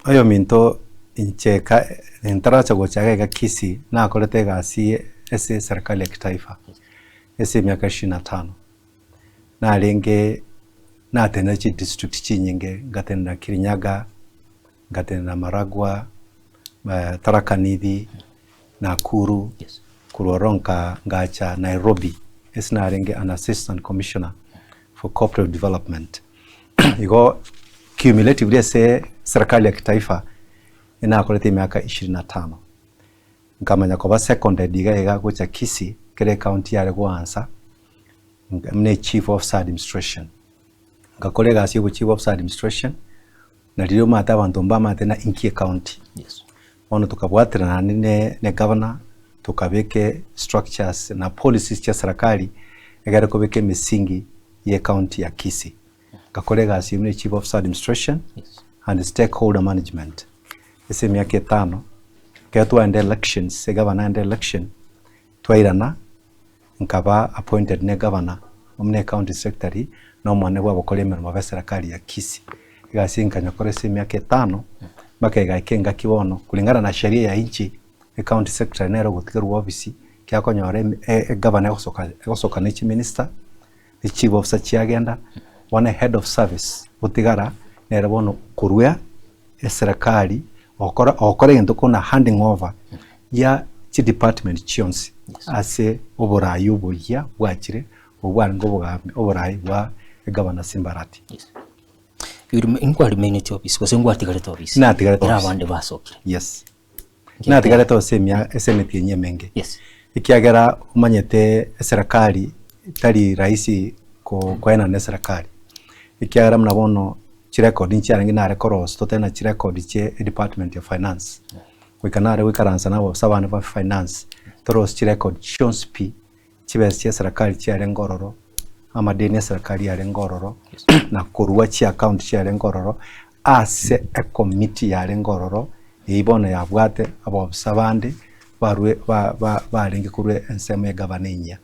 Oyominto inche ka ntaracha gocha iga iga Kisii nakorete egasi ase eserikali ya kitaifa ase emiaka ishirini na tano. Narenge natenena chidistrict chinyinge, ngatenena Kirinyaga, ngatenena Maragwa, Tharaka Nithi, Nakuru, korwa ororo nka ngacha Nairobi ase narenge an assistant commissioner for cooperative development. Igo cumulatively ase serikali ya kitaifa nakorete emiaka ishirini na tano. Nkamanya koba seconded iga iga gocha Kisii kera ecounty yare goansa buna echief officer administration. Ngakora egasi ya obochief officer administration, na riria omanyete abanto mbamanyete ng'a inki ecounty. Bono tokabwaterana naende ne ne governor, tokabeka structures na policies chia serikali egere kobeka emisingi ya ecounty ya Kisii. Ngakora egasi buna echief officer administration and stakeholder management ase emiaka etano, ekero twaenda elections, egavana aende election, twairana nkaba appointed ne governor buna ecounty secretary na omonene bwa abakori emeremo ba eserekari ya Kisii. Egasi eye nkanyekora ase emiaka etano mpaka egaika engaki bono kulingana na sheria ya nchi, ecounty secretary nere ogotigerwa ofisi ekero akonyora eme egavana egosoka egosoka ne chiminister, ne chief officer chiagenda, bono ehead of service otigara nere bono korwa eserekari ogokora ogokora egento kona handing over ya chidepartment chionsi ase oborai oboyia bwachire obwo bwarenge obogambi oborai bwa egavana Simbarati. Nkwaremainetie ofisi gose ngwatigarete ofisi? Natigarete Ekero ofisi. abande basokire. Yes. Natigarete ase emia ase emetienyi emenge. Yes. Ekiagera omanyete eserekari tari rahisi ko koenana na eserekari, ekiagera buna bono chirekodi nchiarenge nare korosia totebe ng'a chirekodi chie edepartment ya finance, goika nare goikaransa na abaofisa abande ba finance, torosie chirekodi chionsi pi, chibesa chia eserekari chiarenge ororo, amadeni ya eserekari yarenge ororo, na korwa chiaccount chiarenge ororo, ase ecommittee yarenge ororo, eyio bono yabwate abaofisa bande barwe ba ba barenge korwa ensemo ya egavana enyia,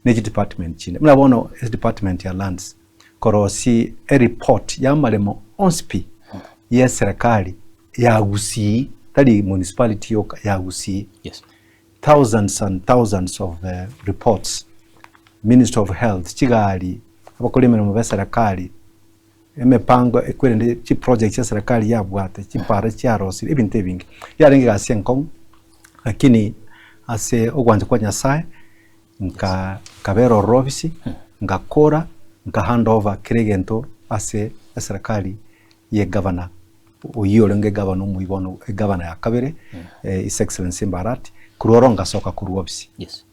ne chidepartment chinde. Buna bono edepartment ya lands, korosia ereport ya amaremo onsi pi ya eserekari ya Gusii, tari municipality yoka, ya Gusii. Thousands and thousands of reports, Ministry of Health, chigari, abakori emeremo ba eserekari, emepango ekwerende chiproject chia eserekari yabwate, chipara chiarosire, ebinto ebinge. Yarenge egasi enkong'u, lakini ase ogwancha kwa Nyasaye, nka nkabera ororo ofisi, ngakora, nka hand over kera egento ase eserekari ya egavana, oyio orenge egavana omoyio bono egavana ya kabere, His Excellency Mbarati, korwa oro ngasoka korwa ofisi. Yes.